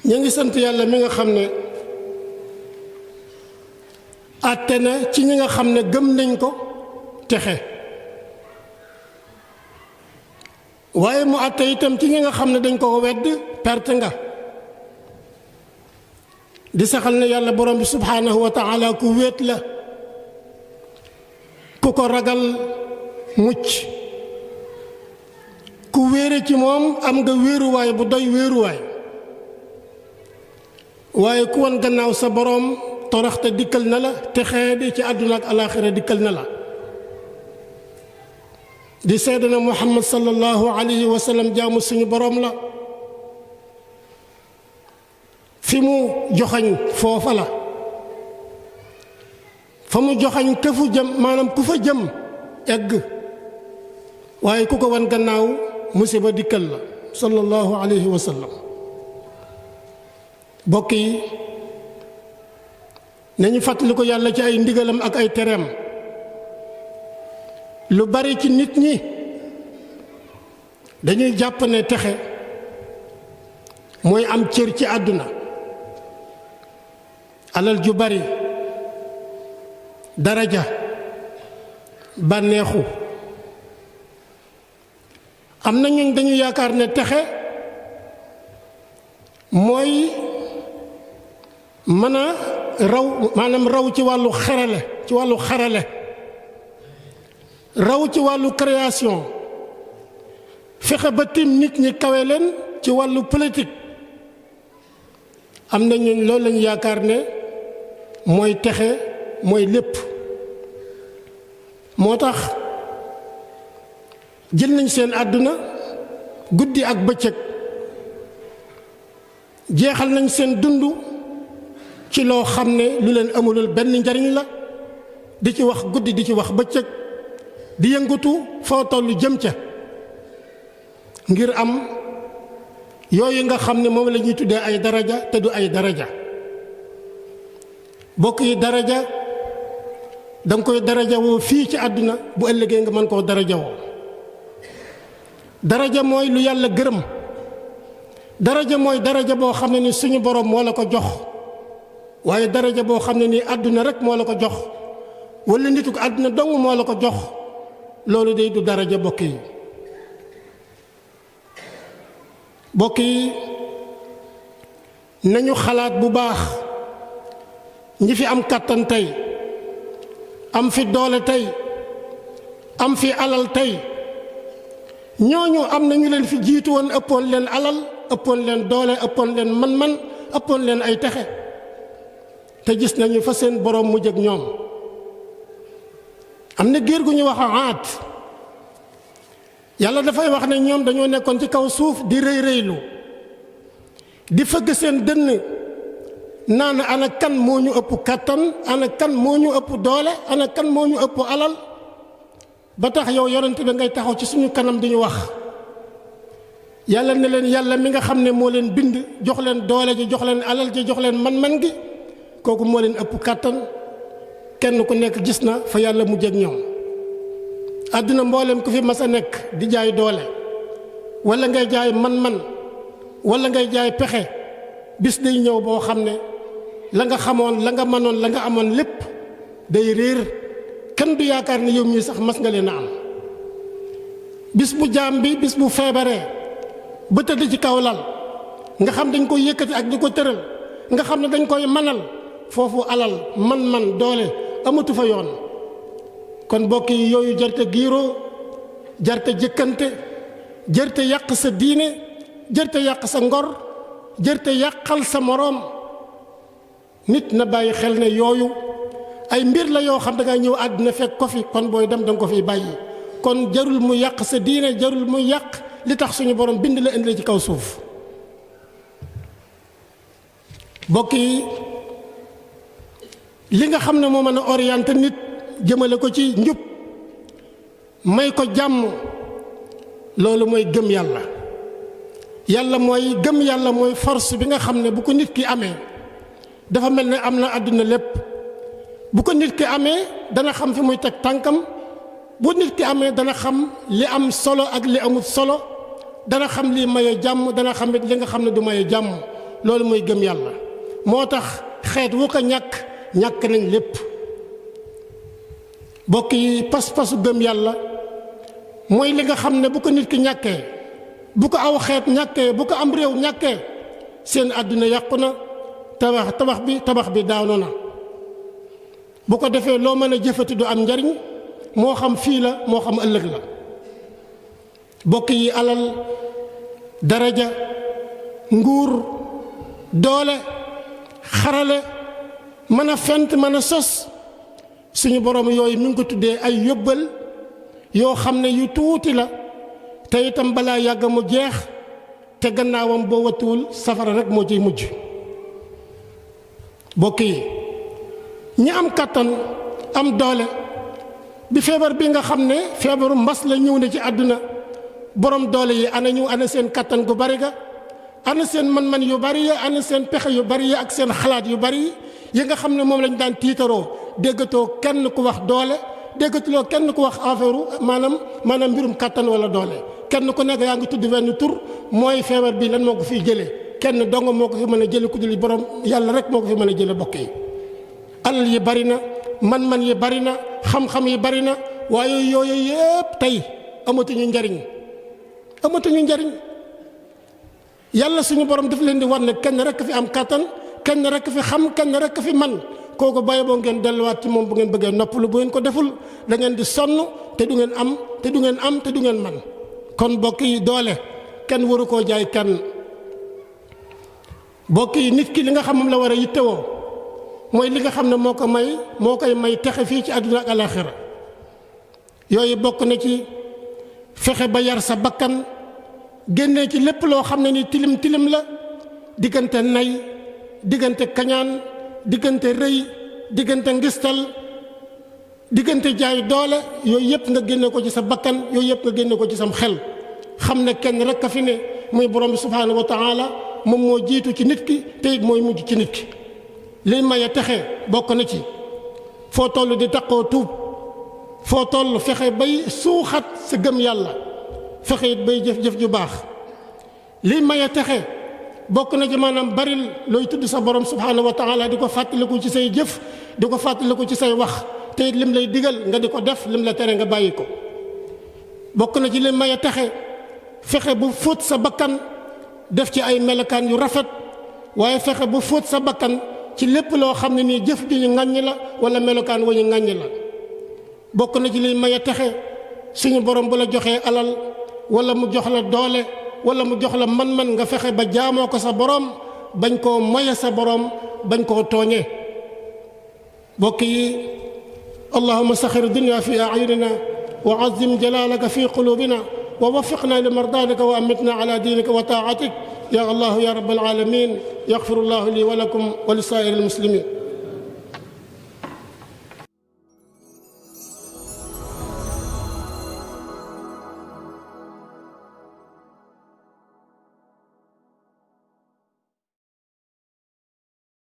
ñu ngi sant yàlla mi nga xam ne àtte na ci ñi nga xam ne gëm nañ ko texe waaye mu àtte itam ci ñi nga xam ne dañ ko wedd perte nga di saxal ne yàlla borom bi subhaanahu wa taala ku wéet la ku ko ragal mucc ku wéere ci moom am nga wéeruwaay bu doy wéeruwaay waaye ku wan gannaaw sa borom toroxte dikkal na la te xeedi ci àdduna ak alaaxira dikkal na la di seede na muhammad sallallahu alayhi wa sallam jaamu suñu borom la fi mu joxañ foofa la fa mu joxañ këfu jëm maanaam ku fa jëm egg waaye ku ko wan gannaaw musiba dikkal la sallallahu alayhi wa sallam bokk yi nañu fàttali ko yàlla ci ay ndigalam ak ay tereem lu bari ci nit ñi dañuy jàpp ne texe mooy am cër ci àdduna alal ju bari daraja bànneexu am na ñun dañu yaakaar ne texe mooy mën a raw maanaam raw ci wàllu xarale raw ci wàllu création fexe ba tim nit ñi kawe leen ci wàllu politique am na ñun loolu lañu yaakaar ne mooy texe mooy lépp moo tax jël nañ seen àdduna guddi ak bëccëg jeexal nañ seen dund ci loo xam ne lu leen amulul benn njariñ la di ci wax guddi di ci wax bëccëg di yëngatu foo tollu jëm ca ngir am yooyu nga xam ne moom la ñuy tuddee ay daraja te du ay daraja bokk yi daraja da nga koy daraja woo fii ci àdduna bu ëllëgee nga mën koo daraja woo daraja mooy lu yàlla gërëm daraja mooy daraja boo xam ne ni suñu borom moo la ko jox waaye daraja boo xam ne ni àdduna rek moo la ko jox wala nitu ko àdduna dong moo la ko jox loolu day du daraja bokk yi bokk yi nañu xalaat bu baax ñi fi am kàttan tey am fi doole tey am fi alal tey ñooñu am na ñu leen fi jiitu woon ëppoon leen alal ëppoon leen doole ëppoon leen man-man ëppoon leen ay texe te gis nañu fa seen borom mujj ak ñoom am na giir gu ñu wax Aad yàlla dafay wax ne ñoom dañoo nekkoon ci kaw suuf di rëy rëylu di fëgg seen dënn naan ana kan moo ñu ëpp kàttan ana kan moo ñu ëpp doole ana kan moo ñu ëpp alal ba tax yow yonent bi ngay taxaw ci suñu kanam di ñu wax yàlla ne leen yàlla mi nga xam ne moo leen bind jox leen doole ji jox leen alal ji jox leen man-man gi kooku moo leen ëpp kàttan kenn ku nekk gis na fa yàlla mujj ak ñoom àdduna mboolem ku fi mas a nekk di jaay doole wala ngay jaay man-man wala ngay jaay pexe bis day ñëw boo xam ne la nga xamoon la nga mënoon la nga amoon lépp day réer kenn du yaakaar ne yow mii sax mas nga leen a am bis bu jaam bi bis bu feebaree ba tëdd ci kaw lal nga xam dañ koy yëkkati ak di ko tëral nga xam ne dañ koy manal foofu alal man-man doole amatu fa yoon kon mbokk yi yooyu jarte giiroo jarte jëkkante jarte yàq sa diine jarte yàq sa ngor jarte yàqal sa moroom nit na bàyyi xel ne yooyu ay mbir la yoo xam da ngay ñëw àddina fekk ko fi kon booy dem danga ko fiy bàyyi kon jarul mu yàq sa diine jarul mu yàq li tax suñu borom bind la indi la ci kaw suuf mbokk yi li nga xam ne moo mën a orienté nit jëmale ko ci njub may ko jàmm loolu mooy gëm yàlla yàlla mooy gëm yàlla mooy force bi nga xam ne bu ko nit ki amee dafa mel ne am na àdduna lépp bu ko nit ki amee dana xam fi muy teg tànkam bu nit ki amee dana xam li am solo ak li amut solo dana xam li maye jàmm dana xam it li nga xam ne du maye jàmm loolu mooy gëm yàlla moo tax xeet wu ko ñàkk nañ lépp bokk yi pas-pasu gëm yàlla mooy li nga xam ne bu ko nit ki ñàkkee bu ko aw xeet ñàkkee bu ko am réew ñàkkee seen àdduna yàqu na tabax bi daanu na bu ko defee loo mën a jëfati du am njariñ moo xam fii la moo xam ëllëg la bokk yi alal daraja nguur doole xarale mën a fent mën a sos suñu borom yooyu mi ngi ko tuddee ay yóbbal yoo xam ne yu tuuti la te itam balaa yàgg mu jeex te gannaawam boo wattuwul safara rek moo ciy mujj bokk yi ñi am kàttan am doole bi feebar bi nga xam ne feebaru mbas la ñëw na ci àdduna borom doole yi ana seen kàttan gu bari ga ana seen man-man yu bari ya ana seen pexe yu bari ya ak seen xalaat yu bari yi nga xam ne moom lañ daan tiitaroo déggatoo kenn ku wax doole déggatuloo kenn ku wax affaire maanaam mbirum kàttan wala doole kenn ku nekk yaa ngi tudd wenn tur mooy feebar bi lan moo ko fiy jëlee kenn dong moo ko fi mën a jële ku dul borom yàlla rek moo ko fi mën a jële bokk yi alal yi bari na man-man yi bari na xam-xam yi bari na waaye yooyu yëpp tey amatuñu njariñ yàlla suñu borom daf leen di war ne kenn rek fi am kàttan kenn rek fi xam kenn rek fi man kooku bàyyi boo ngeen delluwaat ci moom bu ngeen bëggee noppalu bu ngeen ko deful da ngeen di sonn te du ngeen am te du ngeen man kon bokk yi doole kenn waru koo jaay kenn bokk yi nit ki li nga xam moom la war a yittewoo mooy li nga xam ne moo koy may texe fii ci àdduna ak alaxira yooyu bokk na ci fexe ba yar sa bakkan génnee ci lépp loo xam ne ni tilim la diggante nay diggante kañaan diggante rëy diggante ngistal diggante jaay doole yooyu yëpp nga génne ko ci sa bakkan yooyu yëpp nga génne ko ci sam xel xam ne kenn rek a fi ne muy borom bi subhaanahu wa taala moom moo jiitu ci nit ki te it mooy mujj ci nit ki liy maye texe bokk na ci foo toll di taqoo tuub foo toll fexe bay suuxat sa gëm yàlla fexe it bay jëf-jëf ju baax liy maye texe bokk na ci maanaam baril looy tudd sa borom subhaanahu wa taala di ko fàttaliku ci say jëf di ko fàttaliku ci say wax te it lim lay digal nga di ko def lim la tere nga bàyyi ko bokk na ci liy maye texe fexe bu fóot sa bakkan def ci ay melokaan yu rafet waaye fexe bu fóot sa bakkan ci lépp loo xam ne nii jëf ju ñu ŋàññi la wala melokaan wu ñu ŋàññi la bokk na ci liy maye texe suñu borom bu la joxee alal wala mu jox la doole wala mu jox la man-man nga fexe ba jaamoo ko sa borom bañ koo moye sa borom bañ koo tooñee bokk yi allahumma saxir dunya fi a'yunina wa azim jalalaka fi qulubina wa waffiqna li mardaatika wa amitna ala diinika wa taatik ya allah ya rabbal alamin yaxfiru llahu li wa lakum wa li saa'iril muslimin